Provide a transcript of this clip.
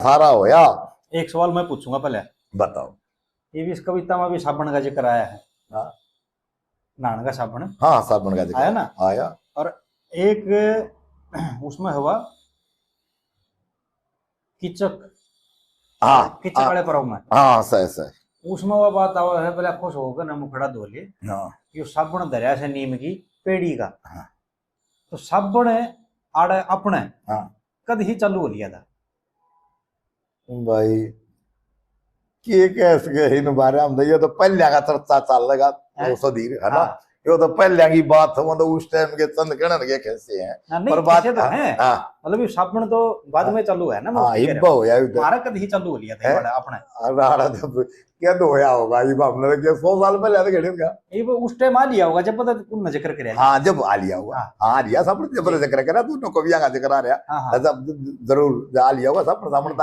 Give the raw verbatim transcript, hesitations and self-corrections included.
सारा होया। एक सवाल मैं पूछूंगा पहले। बताओ। ये भी इस कविता में भी साबण का जिक्र आया है। हाँ। नहाने का साबण। हाँ, साबण का जिक्र आया ना? आया। और एक उसमें हुआ कीचक। हाँ, कीचक वाले पर्व में। हाँ, सही, सही। उसमें वो बात आवा है, बोले खुश होकर ना मुखड़ा धो ले। हाँ। यो साबण धरया से नीम की पेड़ी का। हाँ। तो साबण आड़े अपने हाँ। कद ही चालू हो लिया था भाई? के कह सके इन बारे में? ये तो पहले का चर्चा चल लगा। हैं? वो सुधीर है ना, हाँ। ये तो पहले की बात है, मतलब उस टाइम के चंद किरण के कैसे हैं। ना, नहीं, पर बात किसे तो हाँ, हैं। हाँ, मतलब ये साबण तो बाद में चालू है ना, मैं हाँ, उसकी कह इब्बा रहा हूँ। होया उधर। हमारा कद ही चालू हो लिया था हैं? ये वाला अपने। अरे, अरे, तो क्या धोया होगा ये? हमने तो क्या सौ साल पहले तो घड़े का। ये वो उस टाइम आ लिया होगा जब पता उनने जिक्र करे। हाँ, जब आ लिया होगा। हाँ। हाँ, आ लिया, सब जब जिक्र करा, तू नको भी आगा जिक्र आ रहा। हाँ, हाँ। अच्छा, जरूर आ लिया होगा, सब सामने